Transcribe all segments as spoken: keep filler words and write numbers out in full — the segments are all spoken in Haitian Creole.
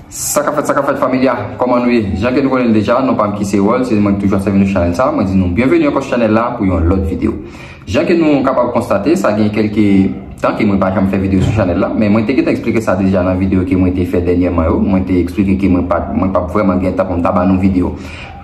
Sa k ap fèt, sa k ap fèt, familya? Kòman nou ye? Jan ke nou konnen l deja, non pa m ki se Wòl, se mwen ki toujou ap sèvi nou chanèl sa. Mwen di nou byenveni ankò sou chanèl la pou yon lòt videyo. Jan ke nou kapab konstate, sa gen kèlke tan ke mwen pa janm fè videyo sou chanèl la, men mwen te gentan eksplike sa deja nan videyo ke mwen te fè dènyèman yo. Mwen te eksplike ke mwen pa, mwen p ap vrèman gen tan pou m ta ba nou videyo.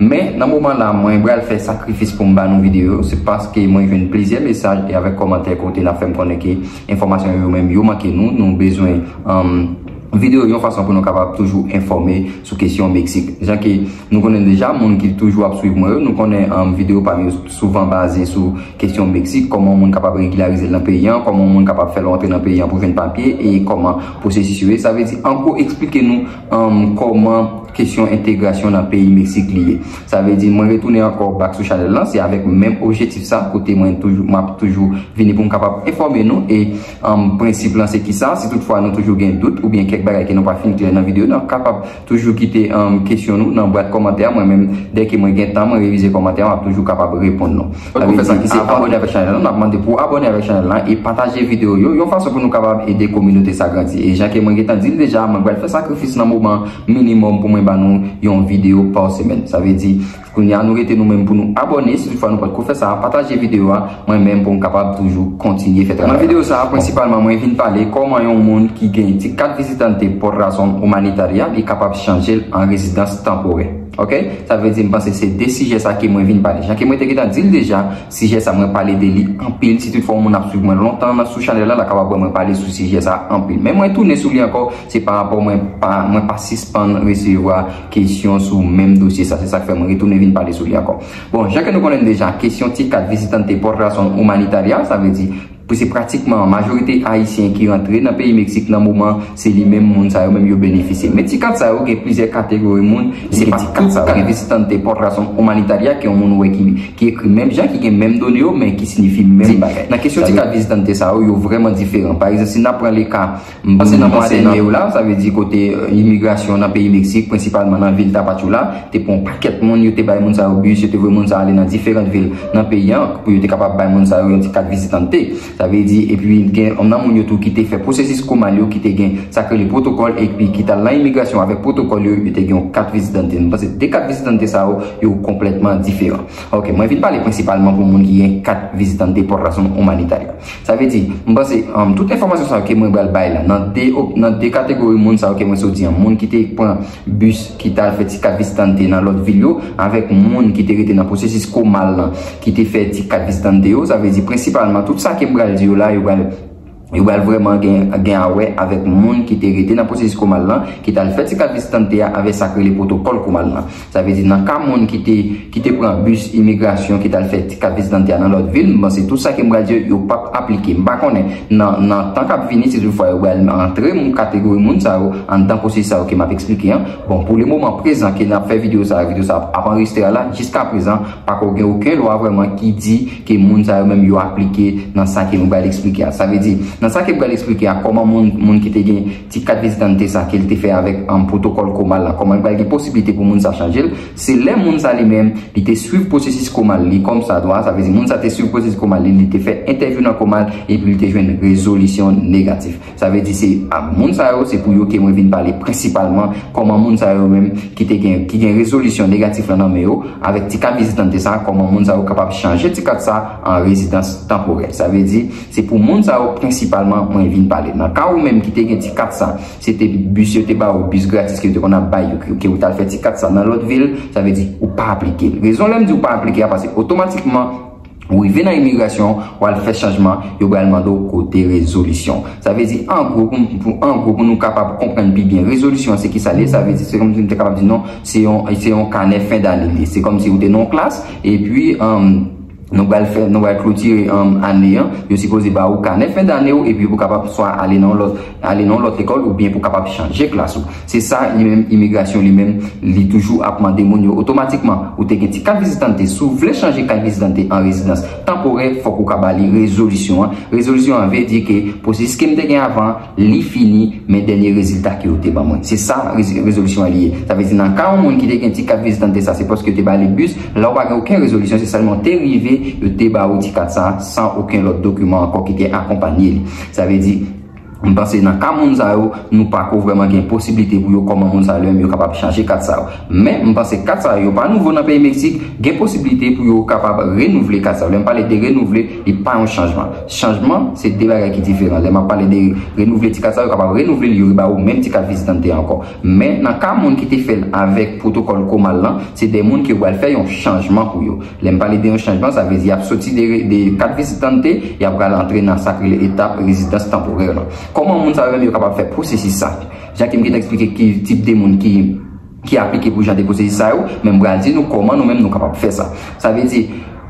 Men, nan moman la, mwen pral fè sakrifis pou m ba nou videyo yo. Se paske mwen jwenn plizyè mesaj e avèk kòmantè kote n ap fè m konnen ke enfòmasyon yo menm yo manke nou. Nou bezwen, um, videyo yon fason pou nou kapab toujou enfòme sou kesyon Meksik. Jan ke nou konnen deja, moun ki toujou ap swiv mwen yo, nou konnen, um, videyo pa m yo souvan baze sou kesyon Meksik, kòman yon moun kapab regilyarize l nan peyi an, kòman yon moun kapab fè l rantre nan peyi an pou jwenn papye, e kòman pwosesis yo ye. Sa vle di, an gwo, eksplike nou, um, kòman kesyon entegrasyon nan peyi Meksik li ye. Sa vle di, mwen retounen ankò back sou chanèl lan, se avèk menm objektif sa, kote mwen toujou, m ap toujou vini pou m kapab enfòme nou, e, um, prensip lan se kisa, si toutfwa nou toujou gen dout oubyen kèk bagay ke nou pa fin klè nan videyo, nou kapab toujou kite, um, kesyon nou nan bwat kòmantè a. Mwen menm, dèke mwen gen tan, mwen revize kòmantè a, m ap toujou kapab reponn nou. Sa vle di, se abòne avèk chanèl lan, n ap mande pou abòne avèk chanèl lan e pataje videyo yo, yon fason pou nou kapab ede kominote sa grandi. E jan ke mwen gentan di l deja, mwen pral fè sakrifis nan moman minimòm pou mwen ba nou yon videyo pa semèn. Sa vle di, kounye a nou rete nou menm pou nou abòne, si toutfwa nou potko fè sa, pataje videyo a, mwen menm pou m kapab toujou kontinye fè travay. Nan videyo sa a, prensipalman, mwen vin pale kòman yon moun ki gen ti kat vizitante por razón humanitaria, li kapab chanje l an rezidans tanporè. Ok? Sa vle di, m panse se de sijè sa ke mwen vin pale. Jan ke mwen te gentan di l deja, sijè sa mwen pale de li anpil. Si toutfwa yon moun ap swiv mwen lontan nan, sou chanèl la, l a kapab wè mwen pale sou sijè sa anpil. Men mwen tounen sou li ankò, se pa rapò mwen pa, mwen pa sispann resevwa kesyon sou menm dosye sa. Se sa k fè mwen retounen vin pale sou li ankò. Bon, jan ke nou konnen deja, kesyon ti kat vizitante por razón humanitaria, sa vle di, pou se pratikman majorite Ayisyen ki rantre nan peyi Meksik nan moman, se li menm moun sa yo menm yo benefisye. Men ti kat sa yo gen plizyè kategori moun, se pa tout kat vizitante por razón humanitaria ke yon moun wè ki, ki ekri menm jan, ki gen menm done yo, men ki siyifi menm bagay. Nan kesyon ti kat vizitante sa yo, yo vrèman diferan. Pa egzanp, si n ap pran le ka, m panse nan mwa dènye yo la, sa vle di kote, euh, imigrasyon nan peyi Meksik, prensipalman nan vil Tapachula, te pran yon pakèt moun, yo te bay moun sa yo bis, yo te voye moun sa yo ale nan diferan vil nan peyi an, pou yo te kapab bay moun sa yo yon ti kat vizitante. Sa vle di, epi gen nan moun yo tou ki te fè pwosesis komal yo, ki te gen sa k rele pwotokòl, epi ki t al nan imigrasyon avèk pwotokòl yo, yo te gen yon kat vizitante. M panse de kat vizitante sa yo, yo konplètman diferan. Ok, mwen vin pale prensipalman pou moun ki gen kat vizitante por razón humanitaria. Sa vle di, m panse, um, tout enfòmasyon sa yo ke mwen pral bay la, nan de, nan de kategori moun sa yo ke mwen sot di an, moun ki te pran bis ki t al fè ti kat vizitante nan lòt vil yo, avèk moun ki te rete nan pwosesis komal lan, ki te fè ti kat vizitante yo. Sa vle di, prensipalman, tout sa ke m pral di yo la, yo pral, yo pral vrèman gen, gen a wè avèk moun ki te rete nan pwosesis komal lan, ki t al fè ti kat vizitante a avèk sa k rele pwotokòl komal lan. Sa vle di, nan ka moun ki te, ki te pran bis imigrasyon, ki t al fè ti kat vizitante a nan lòt vil, m panse tout sa ke m pral di yo, yo p ap aplike. M pa konnen nan, nan tan k ap vini, si toutfwa yo pral antre moun, kategori moun sa yo anndan pwosesis sa yo ke m ap eksplike an. Bon, pou le moman prezan ke n ap fè videyo sa, videyo sa ap anrejistre a la, jiska prezan, pako gen okenn lwa vrèman ki di ke moun sa yo menm yo aplike nan sa ke nou pral eksplike a. Sa vle di, nan sa ke m pral eksplike a, kòman moun, moun ki te gen ti kat vizitante sa ke l te fè avèk, um, pwotokòl komal la, kòman l pral gen posiblite pou moun sa chanje l, se lè moun sa li menm, li te swiv pwosesis komal li kòmsadwa, sa vle di moun sa te swiv pwosesis komal li, li te fè entèvyou nan komal, epi li te jwenn rezolisyon negatif. Sa vle di se, a, moun sa yo, se pou yo ke mwen vin pale prensipalman, kòman moun sa yo menm ki te gen, ki gen rezolisyon negatif lan nan men yo, avèk ti kat vizitante sa, kòman moun sa yo kapab chanje ti kat sa an rezidans tanporè. Sa vle di, se pou moun sa yo prensipalman mwen vin pale. Nan ka ou menm ki te gen ti kat sa, se te bis yo te ba ou, bis gratis ke yo te konn ap bay yo, ke, ke ou t al fè ti kat sa nan lòt vil, sa vle di ou pa aplike l. Rezon lè m di ou pa aplike a, paske otomatikman, ou rive nan imigrasyon, w al fè chanjman, yo pral mande w kote rezolisyon. Sa vle di, an gwo, pou, pou, an gwo, pou nou kapab konprann pi byen, rezolisyon se kisa l ye, sa vle di, se kòmsi m te kapab di non, se yon, se yon kanè fen dane li ye. Se kòmsi ou te nan yon klas, epi, um, nou pral fè, nou pral klotire, um, ane an, yo sipoze ba ou kanè fen dane w, epi pou kapab swa ale nan yon lòt, ale nan yon lòt lekòl, oubyen pou kapab chanje klas ou. Se sa, li menm, imigrasyon li menm, li toujou ap mande moun yo otomatikman. Ou te gen ti kat vizitante, si w vle chanje kat vizitante an rezidans tanporè, fòk ou ka ba li rezolisyon an. Rezolisyon an vle di ke pwosesis ke m te gen avan, li fini, men dènye rezilta ke yo te ban mwen. Se sa rez-, rezolisyon an li ye. Sa vle di nan ka yon moun ki te gen ti kat vizitante sa, se paske yo te ba li bis, lè w pa gen okenn rezolisyon, se sèlman w te rive, yo te ba ou ti kat sa, san okenn lòt dokiman ankò ki te akonpanye li. Sa vle di, M panse nan ka moun sa yo, nou pako vrèman gen posiblite pou yo kòman moun sa yo menm yo kapab chanje kat sa yo. Men, m panse kat sa yo, yo pa nouvo nan peyi Meksik, gen posiblite pou yo kapab renouvle kat sa yo. Lè m pale de renouvle, li pa yon chanjman. Chanjman, se de bagay ki diferan. Lè m ap pale de renouvle ti kat sa yo, yo kapab renouvle li, yo reba ou menm ti kat vizitante ankò. Men, nan ka moun ki te fè l avèk pwotokòl Komal lan, se de moun ki yo pral fè yon chanjman pou yo. Lè m pale de yon chanjman, sa vle di y ap soti de, de kat vizitante, y ap pral antre nan sa k rele etap rezidans tanporè lan. Kòman moun sa yo menm yo kapab fè pwosesis sa? Jan Kim ki te eksplike ki tip de moun ki, ki aplike pou jan de pwosesis sa yo, men m pral di nou kòman nou menm nou kapab fè sa. Sa vle di,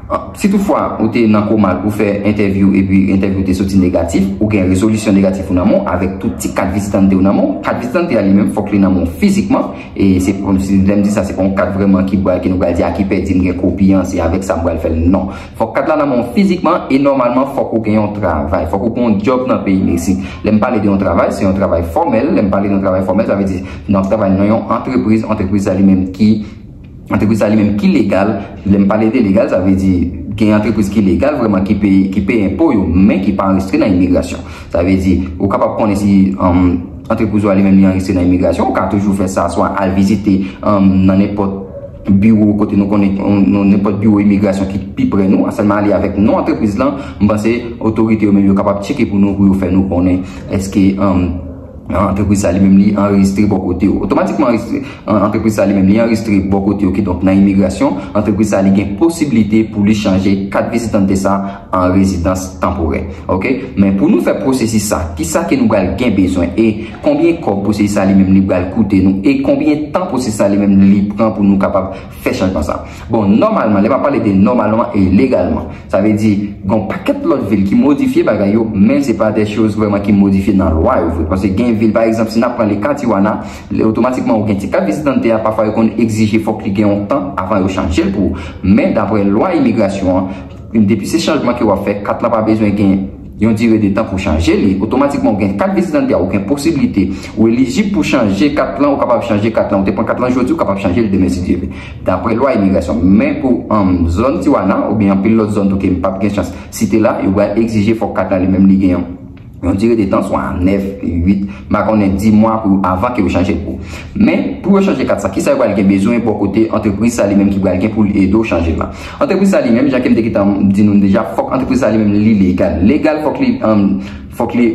an, si toutfwa ou te nan Komal, ou fè entèvyou epi entèvyou te soti negatif, ou gen rezolisyon negatif ou nan men w avèk tout ti kat vizitante ou nan men w, kat vizitante a li menm fòk li nan men w fizikman, e se kòmsi lè m di sa, se pa yon kat vrèman ki pral, ke nou pral di a ki pèdi, m gen kopi an, se avèk sa m pral fè l. Non. Fòk kat la nan men w fizikman e nòmalman fòk ou gen yon travay. Fòk ou gen yon djòb nan peyi Meksik. Lè m pale de yon travay, se yon travay fòmèl. Lè m pale de yon travay fòmèl, sa vle di nan travay nan yon antrepriz, antrepriz sa li menm ki, antrepriz sa li menm ki legal. Lè m pale de legal, sa vle di gen antrepriz ki legal vrèman ki peye, ki peye enpo yo, men ki pa anrejistre nan imigrasyon. Sa vle di, ou kapab konnen si, um, antrepriz ou a li menm li anrejistre nan imigrasyon, ou ka toujou fè sa, swa al vizite, um, nan nenpòt biwo kote nou konnen, nan nenpòt biwo imigrasyon ki pi pre nou, sèlman ale avèk non antrepriz lan, m panse otorite yo menm yo kapab tcheke pou nou, pou yo fè nou konnen èske, um, antrepriz sa li menm li anrejistre bò kote yo. Otomatikman anrejistre, an-, antrepriz sa li menm li anrejistre bò kote yo, kidonk nan imigrasyon, antrepriz sa li gen posiblite pou li chanje kat vizitante sa an rezidans tanporè. Oke? Men pou nou fè pwosesis sa, kisa ke nou pral gen bezwen e konbyen kòb pwosesis sa li menm li pral koute nou e konbyen tan pwosesis sa li menm li pran pou nou kapab fè chanjman sa? Bon, nòmalman, lè m ap pale de nòmalman e legalman, sa vle di gen yon pakèt lòt vil ki modifye bagay yo, men se pa de choz vrèman ki modifye nan lwa yo vre. Paske gen vil, pa egzanp, si n ap pran le ka Tijuana, lè otomatikman ou gen ti kat vizitante a, pafwa yo konn egzije fòk li gen yon tan avan yo chanje l pou ou. Men daprè lwa imigrasyon an, depi se chanjman ke w ap fè, kat la pa bezwen gen yon dire de tan pou chanje li. Otomatikman, ou gen kat vizitante a, ou gen posiblite, ou elijib pou chanje kat lan, ou kapab chanje kat lan. Ou te pran kat lan jodi, ou kapab chanje li demen si Dye vle. Daprè lwa imigrasyon. Men pou, um, zòn Tijuana, oubyen anpil lòt zòn tou ke m p ap gen chans site la, yo pral egzije fòk kat la li menm li gen yon, yon dire de tan, swa nèf, uit, m pa konnen, dis mwa pou, avan ke yo chanje l pou. Men, pou yo chanje kat sa, kisa yo pral gen bezwen bò kote antrepriz sa li menm ki pral gen pou l ede w chanje l la? Antrepriz sa li menm, jan ke m te gentan di nou deja, fòk antrepriz sa li menm li legal. Legal, fòk li, um, fòk li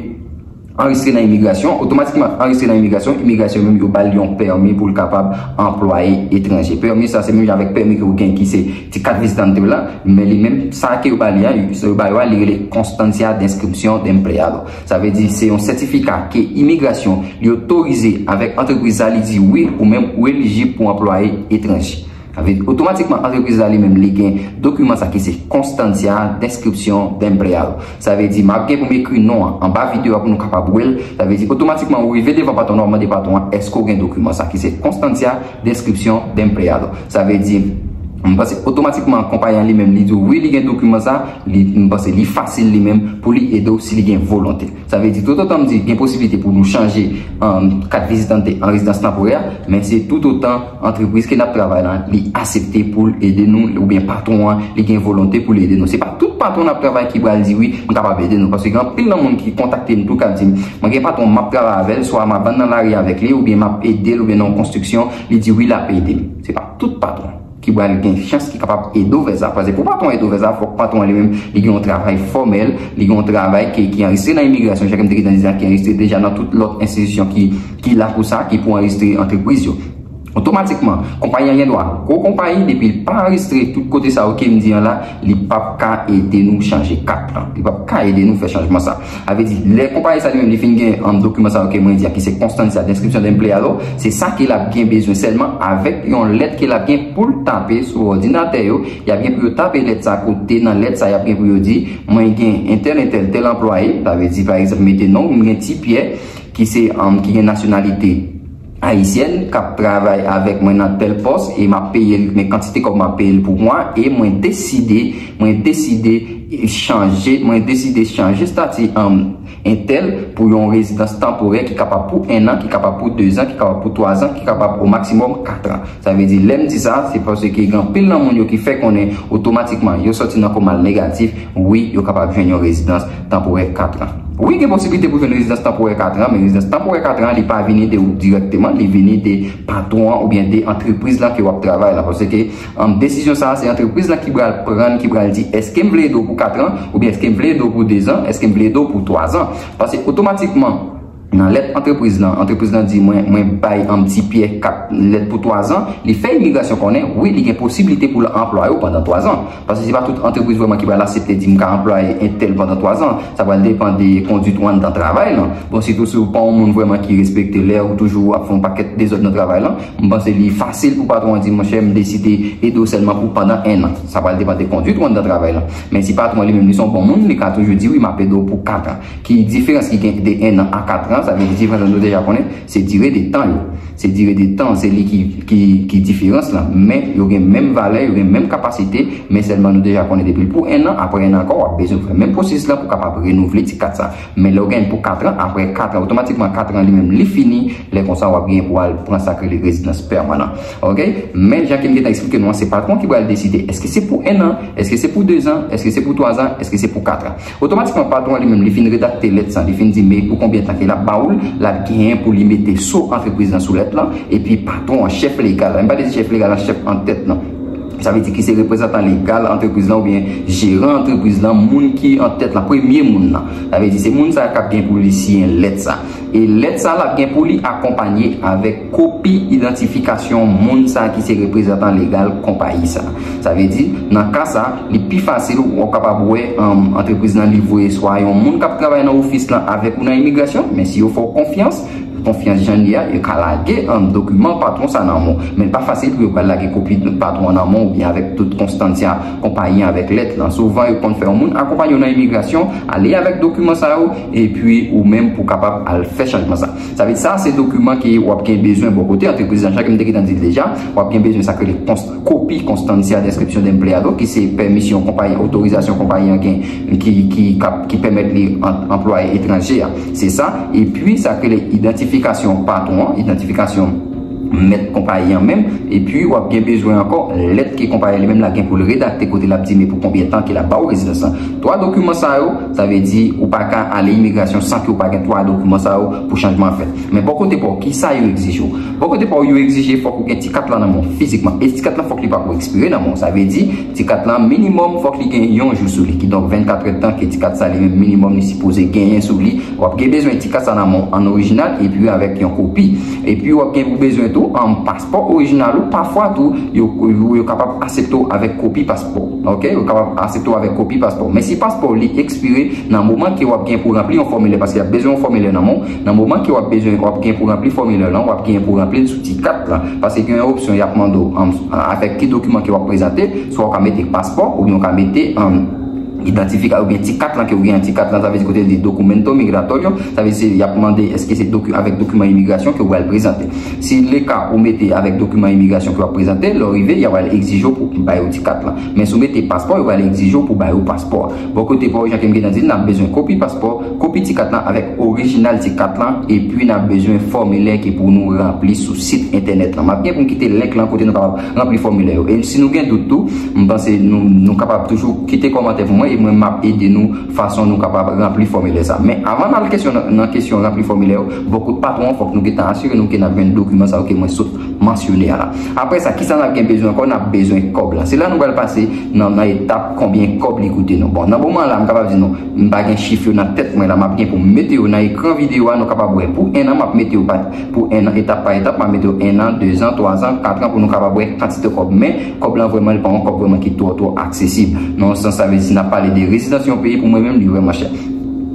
anrejistre nan imigrasyon. Otomatikman anrejistre nan imigrasyon, imigrasyon menm yo ba l yon pèmi pou l kapab anplwaye etranje. Pèmi sa se menm jan avèk pèmi ke ou gen ki se ti kat vizitante la, men li menm sa ke yo ba li a, yo ba yo a, li rele constancia de inscripción de empleado. Sa vle di se yon sètifika ke imigrasyon li otorize avèk antrepriz sa, li di wi, ou menm ou elijib pou anplwaye etranje. Sa vle di otomatikman antrepriz la li menm li gen dokiman sa ki se constancia de inscripción de empleado. Sa vle di m ap gen pou m ekri non an anba videyo a pou nou kapab wè l. Sa vle di otomatikman ou rive devan patwon nan, w ap mande patwon an èske w gen dokiman sa ki se constancia de inscripción de empleado. Sa vle di m panse otomatikman konpayi an li menm li di w wi li gen dokiman sa, li, m panse li fasil li menm pou li ede w si li gen volonte. Sa vle di toutotan m di gen posiblite pou nou chanje, um, kat vizitante an rezidans tanporè, men se toutotan antrepriz ke n ap travay la, li aksepte pou l ede nou, oubyen patwon an, li gen volonte pou l ede nou. Se pa tout patwon n ap travay ki pral di wi, m kapab ede nou. Paske gen anpil nan moun ki kontakte m tou k ap di m, mwen gen patwon m ap travay avè l, swa m ap vann nan lari avèk li, oubyen m ap ede l, oubyen nan yon konstriksyon, li di wi, l ap ede m. Se pa tout patwon ki pral gen chans ki kapab ede w fè sa. Paske pou patwon ede w fè sa, fòk patwon an li menm, li gen yon travay fòmèl, li gen yon travay ki, ki anrejistre nan imigrasyon, jan ke m te gentan di sa, ki anrejistre deja nan tout lòt enstitisyon ki, ki la pou sa, ki pou anrejistre antrepriz yo. Otomatikman, konpayi an gen dwa gwo konpayi, depi l pa anrejistre tout kote sa yo ke m di an la, li p ap ka ede nou chanje kat lan. Li p ap ka ede nou fè chanjman sa. Sa vle di, lè konpayi sa li menm li fin gen, um, dokiman sa yo ke mwen di a ki se constancia de inscripción de empleado, se sa ke l ap gen bezwen sèlman avèk yon lèt ke l ap gen pou l tape sou òdinatè yo. Y ap gen pou yo tape lèt sa kote nan lèt sa y ap gen pou yo di, mwen gen entèl, entèl, tèl anplwaye, sa vle di pa egzanp mete non, mwen gen Ti Pyè ki se, um, ki gen nasyonalite ayisyèn k ap travay avèk mwen nan tèl pòs e m ap peye l, men kantite kòb m ap peye l pou mwa e mwen deside, mwen deside chanje, mwen deside chanje stati um, entèl pou yon rezidans tanporè ki kapab pou en an, ki kapab pou de zan, ki kapab pou twa zan, ki kapab o maksimòm kat an. Sa vle di, lè m di sa, se paske gen anpil nan moun yo ki fè konnen otomatikman yo sòti nan kòm al negatif, wi, yo kapab jwenn yon rezidans tanporè kat an. Wi, gen posiblite pou jwenn rezidans tanporè kat an, men rezidans tanporè kat an, li pa vini de ou dirèkteman, li vini de patwon an oubyen de antrepriz lan ke w ap travay la. Paske um, desizyon sa a, se antrepriz lan ki pral pran, ki pral di, èske m vle ede w pou kat an, oubyen èske m vle ede w pou de zan, èske m vle ede w pou twa zan. Paske otomatikman, nan lèt antrepriz lan, antrepriz lan di mwen, mwen bay yon ti pyè kat lèt pou twa zan, li fè imigrasyon konnen, wi, li gen posiblite pou l anplwaye w pandan twa zan. Paske se pa tout antrepriz vrèman ki pral aksepte di m ka anplwaye entèl pandan twa zan. Sa pral depann de kondwit ou anndan travay lan. Bon, sitou si w pa yon moun vrèman ki respekte lè, ou toujou ap fè yon pakèt dezòd nan travay lan, m panse li fasil pou patwon an di, monchè, m deside ede w sèlman pou pandan en an. Sa pral depann de kondwit ou anndan travay lan. Men si patwon an li menm li se yon bon moun, li ka toujou di, wi, m ap ede w pou kat an. Ki diferans ki gen de en an a kat an? Sa vle di diferans nou deja konnen, se dire de tan yo. Se dire de tan, se li ki, ki, ki diferans lan. Men yo gen menm valè, yo gen menm kapasite, men sèlman nou deja konnen depi l pou en an, apre en an ankò, w ap bezwen fè menm pwosesis lan pou kapab renouvle ti kat sa. Men lè w gen pou kat an, apre kat an, otomatikman kat an li menm li fini, lè konsa w ap gen pou al pran sa k rele rezidans pèmanan. Oke? Men jan ke m gentan eksplike nou an, se patwon ki pral deside èske se pou en an, èske se pou de zan, èske se pou twa zan, èske se pou kat an. Otomatikman, patwon an li menm, li fin redakte lèt sa, li fin di men pou konbyen tan ke l ap ba ou l, l ap genyen pou li mete so antrepriz lan sou lèt lan, epi patwon an, chèf legal la, m pale de chèf legal la, chèf antèt lan. Sa vle di ki se reprezantan legal antrepriz lan oubyen jeran antrepriz lan, moun ki antèt lan, premye moun nan. Sa vle di se moun sa a k ap gen pou li siyen lèt sa. E lèt sa a l ap gen pou li akonpanye avèk kopi idantifikasyon moun sa a ki se reprezantan legal konpayi sa. Sa vle di, nan ka sa, li pi fasil ou kapab wè um, antrepriz lan li voye swa yon moun k ap travay nan ofis lan avèk ou nan imigrasyon, men si yo fè w konfyans, konfyans jan li a, yo ka lage um, dokiman patwon sa nan men w. Men l pa fasil pou yo pral lage kopi patwon an nan men w oubyen avèk tout konstansya konpayi an avèk lèt lan. Souvan, yo konn fè yon moun akonpanye w nan imigrasyon, ale avèk dokiman sa yo, epi ou menm pou kapab al fè chanjman sa. Sa vle di sa, se dokiman ke w ap gen bezwen bò kote antrepriz lan. Jan ke m te gentan di l deja, w ap gen bezwen sa k rele konst- kopi konstancia de inscripción de empleado, ki se pèmisyon konpayi, otorizasyon konpayi an gen, ki, ki, k ap, ki pèmèt li an- anplwaye etranje a. Se sa. Epi, sa k rele idantifikasyon patwon an, idantifikasyon mèt konpayi an menm. Epi, w ap gen bezwen ankò lèt ke konpayi an li menm la gen pou l redakte kote l ap di men pou konbyen tan ke l ap ba w rezidans lan. Twa dokiman sa yo, sa vle di ou pa ka ale imigrasyon san ke w pa gen twa dokiman sa yo pou chanjman an fèt. Men bò kote pa w, ki sa yo egzije w? Bò kote pa w, yo egzije fòk ou gen ti kat lan nan men w fizikman. E ti kat lan fòk li pa ko ekspire nan men w. Sa vle di, ti kat lan minimòm fòk li gen yon jou sou li. Kidonk vennkat èdtan ke ti kat sa li menm minimòm li sipoze genyen sou li. W ap gen bezwen ti kat sa nan men w an orijinal epi avèk yon kopi. Epi w ap gen pou bezwen tou an paspò orijinal ou. Pafwa tou, yo, yo, yo kapab aksepte w avèk kopi paspò. Oke? Yo kapab aksepte w avèk kopi paspò. Men si paspò w li ekspire nan moman ke w ap gen pou ranpli yon fòmilè, paske y ap bezwen yon fòmilè nan men w, nan moman ke w ap bezwen, w ap gen pou ranpli fòmilè lan, w ap gen pou ranpli l sou ti kat lan. Paske gen yon opsyon y ap mande w, um, avèk ki dokiman ke w ap prezante, swa w ka mete paspò, oubyen w ka mete, um, idantifika, oubyen ti kat lan ke w gen, ti kat lan, sa vle di kote l di documento migratorio, sa vle di se, y ap mande èske se doki- avèk dokiman imigrasyon ke w pral prezante. Si le ka ou mete avèk dokiman imigrasyon ke w ap prezante, lè w rive, y a pral egzije w pou bay ou ti kat lan. Men si w mete paspò, yo pral egzije w pou bay ou paspò a. Bò kote pa w, jan ke m gentan di l, n ap bezwen kopi paspò, kopi ti kat lan avèk orijinal ti kat lan, epi n ap bezwen fòmilè ki pou nou ranpli sou sit entènèt lan. M ap gen pou m kite link lan kote nou kapab ranpli fòmilè yo. E si nou gen dout tou, m panse nou, nou kapab toujou kite kòmantè pou mwen, e mwen m ap ede nou fason nou kapab ranpli fòmilè sa. Men avan n al kesyon nan, nan kesyon ranpli fòmilè yo, bò kote patwon an, fòk nou gentan asire nou ke n ap jwenn dokiman sa yo ke mwen sot mansyone a la. Apre sa, kisa n ap gen bezwen ankò? N ap bezwen kòb la. Se la nou pral pase nan, nan etap konbyen kòb li koute nou. Bon, nan moman la, m kapab di nou, m pa gen chif yo nan tèt mwen la, m ap gen pou m mete yo nan ekran videyo a, nou kapab wè. Pou en an, m ap mete yo pa, pou en an, etap pa etap, m ap mete yo en an, de zan, twa zan, kat an, pou nou kapab wè kantite kòb. Men, kòb lan vrèman, li pa yon kòb vrèman ki twò, twò aksesib. Nan yon sans, sa vle di, si n ap pale de rezidans yon peyi, pou mwen menm, li vrèman chè.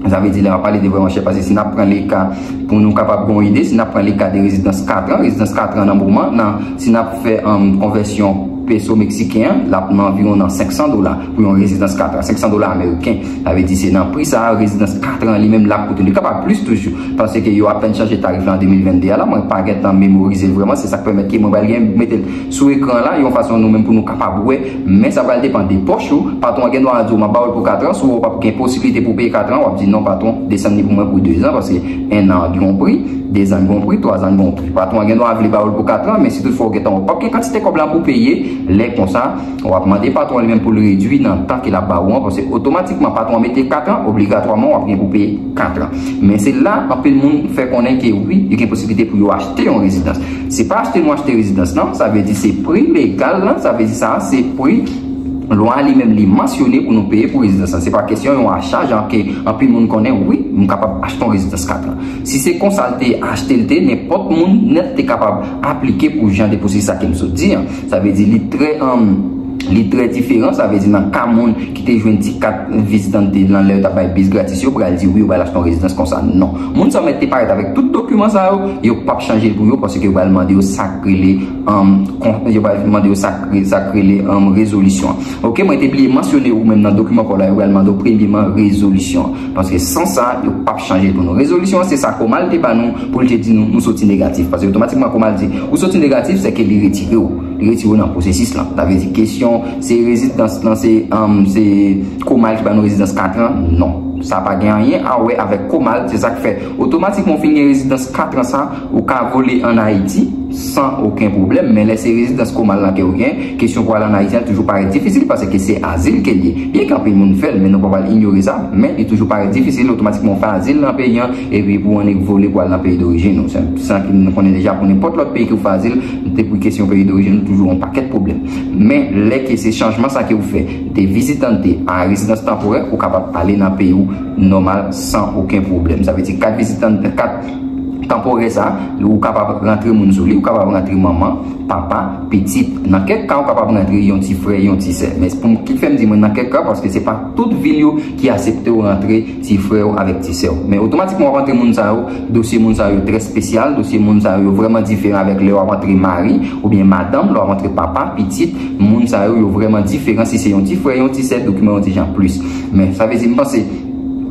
Sa vle di, lè m ap pale de vrèman chè, paske si n ap pran le ka, pou nou kapab gen yon ide, si n ap pran le ka de rezidans kat an, rezidans kat an nan moman, nan, si n ap fè, um, konvèsyon peso meksiken an, l ap nan anviwon nan senk san dola pou yon rezidans kat an, senk san dola ameriken. Sa vle di se nan pri sa a, rezidans kat an li menm l ap koute. Li kapab plis toujou, paske yo apèn chanje tarif la an de mil venn de a la, mwen pa gentan memorize l vrèman, se sa k pèmèt ke mwen pral gen mete l sou ekran la, yon fason nou menm pou nou kapab wè, men sa pral depann de pòch ou. Patwon an gen dwa di w, "M ap ba w l pou kat an," si w wè w p ap gen posiblite pou peye kat an, w ap di, "Non, patwon, desann li pou mwen pou de zan, paske en an gen yon pri, de zan gen yon pri, twa zan gen yon pri." Patwon an gen dwa vle ba w l pou kat an, men si toutfwa w gentan wè w p ap gen kantite kòb la pou peye, lè konsa, w ap mande patwon an li menm pou l redui nan tan ke l ap ba ou an, paske otomatikman patwon an mete kat an, obligatwaman w ap gen pou peye kat an. Men se la, anpil moun fè konnen ke wi, yo gen posiblite pou yo achte yon rezidans. Se pa achte nou achte rezidans, non. Sa vle di se pri legal, non. Sa vle di sa, se pri lwa li menm li mansyone pou nou peye pou rezidans lan. Se pa kesyon yon achaj an ke anpil moun konnen, wi, m kapab achte yon rezidans kat an. Si se konsa l te achte l te, nenpòt moun nèt te kapab aplike pou jan de pwosesis sa ke m sot di an. Sa vle di li trè, um, li trè diferan, sa vle di nan ka moun ki te jwenn ti kat vizitante nan lè yo t ap bay bis gratis yo, pral di wi, yo pral achte yon rezidans konsa. Non. Moun sa yo mèt te parèt avèk tout dokiman sa yo, yo p ap chanje l pou yo, paske yo pral mande yo sa k rele, um, kon- yo pral mande yo sa k re- sa k rele, um, rezolisyon an. Ok, mwen te bliye mansyone ou menm nan dokiman pa w la, yo pral mande w premyeman rezolisyon an, paske san sa, yo p ap chanje l pou nou. Rezolisyon an, se sa Komal te ba nou pou l te di nou, nou soti negatif, paske otomatikman Komal di, ou soti negatif, se ke li retire w. Li retire w nan pwosesis lan. Sa vle di kesyon, se rezidans lan, se, um, se Komal ki ba nou rezidans kat an? Non. Sa pa gen anyen a wè avèk Komal, se sa k fè otomatikman w fin gen rezidans kat an sa, ou ka vole ann Ayiti san okenn pwoblèm, men lè se rezidans Komal lan ke w gen, kesyon pou al ann Ayiti an toujou parèt difisil, paske se azil ke l ye. Byen ke anpil moun fè l, men nou pa pral inyore sa, men li toujou parèt difisil, otomatikman w fè azil nan peyi an, epi pou w annik vole pou al nan peyi dorijin ou. Se, sa ke nou konnen deja pou nenpòt lòt peyi ke w fè azil, depi kesyon peyi dorijin ou toujou yon pakèt pwoblèm. Men lè ke se chanjman sa ke w fè de vizitante a rezidans tanporè, ou kapab ale nan peyi w nòmal san okenn pwoblèm. Sa vle di kat vizitante, kat tanporè sa, ou kapab rantre moun sou li, ou kapab rantre manman, papa, pitit. Nan kèk ka, ou kapab rantre yon ti frè, yon ti sè. Men pou m, ki fè m di mwen nan kèk ka, paske se pa tout vil yo ki aksepte w rantre ti frè w avèk ti sè w. Men otomatikman w ap antre moun sa yo, dosye moun sa yo trè espesyal, dosye moun sa yo vrèman diferan avèk lè w ap antre mari oubyen madanm, lè w ap antre papa, pitit, moun sa yo, yo vrèman diferan si se yon ti frè, yon ti sè, dokiman yon ti jan plis. Men sa vle di, m panse,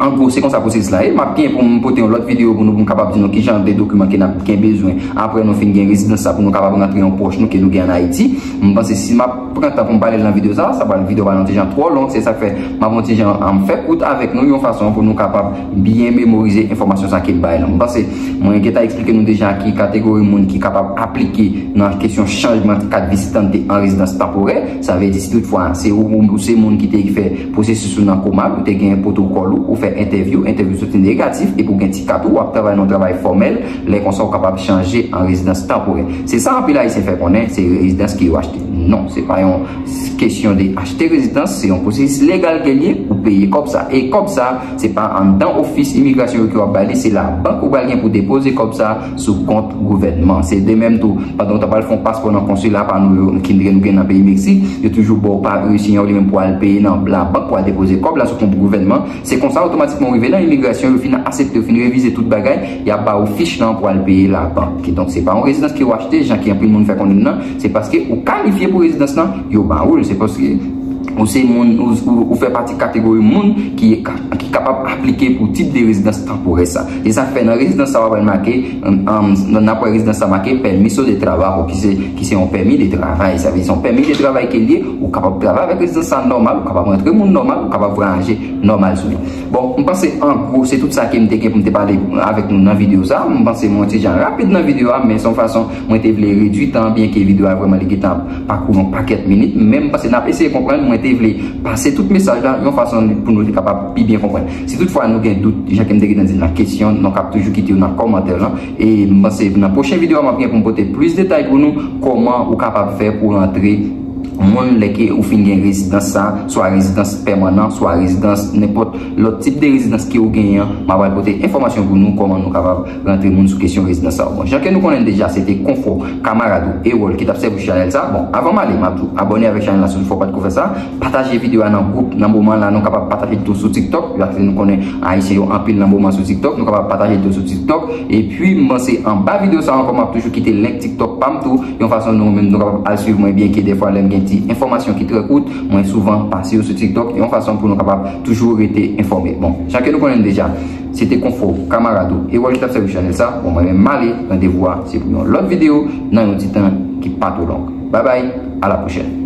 an gwo, se konsa pwosesis la ye. M ap gen pou m pote yon lòt videyo pou nou, pou m kapab di nou ki jan de dokiman ke n ap gen bezwen apre nou fin gen rezidans sa pou nou kapab rantre yon pòch nou ke nou gen ann Ayiti. M panse si m ap pran tan pou m pale l nan videyo sa, sa pral videyo pa yon ti jan twò long, se sa k fè m ap yon ti jan, um, fè kout avèk nou yon fason pou nou kapab byen memorize enfòmasyon sa ke m bay la. M panse mwen gentan eksplike nou deja ki kategori moun ki kapab aplike nan kesyon chanjman kat vizitante an rezidans tanporè. Sa vle di si toutfwa se ou, ou se moun ki te fè pwosesis ou nan Komal, ou te gen pwotokòl ou, ou fè entèvyou, entèvyou soti negatif, epi ou gen ti kat ou, w ap travay nan yon travay fòmèl, lè konsa w kapab chanje an rezidans tanporè. Se sa anpil Ayisyen fè konnen, se rezidans ke yo achte. Non, se pa yon kesyon de achte rezidans, se yon pwosesis legal ke l ye, ou peye kòb sa. E kòb sa, se pa anndan ofis imigrasyon yo ke w ap bay li, se labank ou pral gen pou depoze kòb sa sou kont gouvènman. Se de menm tou, pandan w ta pral fè yon paspò nan konsila pa nou yo, ki nou gen nan peyi Meksik, yo toujou ba w pa resi an, ou li menm pou al peye nan labank, pou al depoze kòb la sou kont gouvènman. Se konsa, otomatikman, w rive nan imigrasyon, yo fin aksepte, yo fin revize tout bagay, y ap ba ou fich lan pou al peye labank. Kidonk, se pa yon rezidans ke w achte, jan ke anpil moun fè konnen nan, se paske ou kalifye pou rezidans lan, yo ba ou l. Se paske ou se moun, ou, ou, ou fè pati kategori moun ki, ki kapab aplike pou tip de rezidans tanporè sa. E sa fè nan rezidans sa, w ap wè l make, um, um, nan, n ap wè rezidans sa make permiso de trabajo, ki se, ki se yon pèmi de travay. Sa vle di se yon pèmi de travay ke l ye, ou kapab travay avèk rezidans sa nòmal, ou kapab rantre moun nòmal, ou kapab vwayaje nòmal sou li. Bon, m panse an gwo, se tout sa ke m te gen pou m te pale avèk nou nan videyo sa. M panse mwen yon ti jan rapid nan videyo a, men se yon fason mwen te vle redui tan, byen ke videyo a vrèman li gentan pakou yon pakèt minit, men m panse n ap eseye konprann, mwen te vle pase tout mesaj la yon fason pou nou te kapab pi byen konprann. Si toutfwa nou gen dout, jan ke m te gentan di nan kesyon, nou kab toujou kite yo nan kòmantè lan. E m panse nan pwochen videyo a, m ap gen pou m pote plis detay pou nou, kòman ou kapab fè pou rantre moun lè ke ou fin gen rezidans sa, swa rezidans pèmanan, swa rezidans, nenpòt lòt tip de rezidans ke ou genyen an. M ap al pote enfòmasyon pou nou, kòman nou kapab rantre moun sou kesyon rezidans sa yo. Bon, jan ke nou konnen deja, se te Konfò, kamarad ou, Erol, ki t ap sèvi chanèl sa. Bon, avan m ale, m ap di w abòne avèk chanèl la si toutfwa w pa t ko fè sa. Pataje videyo a nan gwoup, nan moman la, nou kapab pataje l tou sou TikTok, paske nou konnen Ayisyen yo anpil nan moman sou TikTok, nou kapab pataje l tou sou TikTok. Epi, m panse anba videyo sa ankò, m ap toujou kite link TikTok pa m tou, yon fason nou menm nou kapab al swiv mwen, byen ke dèfwa lè m gen Di enfòmasyon ki trè kout, mwen souvan pase yo sou TikTok, yon fason pou nou kapab toujou rete enfòme. Bon, jan ke nou konnen deja, se te Konfò, kamarad ou, e wòl ki t ap sèvi chanèl sa. Bon, mwen menm m ale, randevou a se pou yon lòt videyo nan yon ti tan ki pa twò long. Bye bye, a la pwochèn.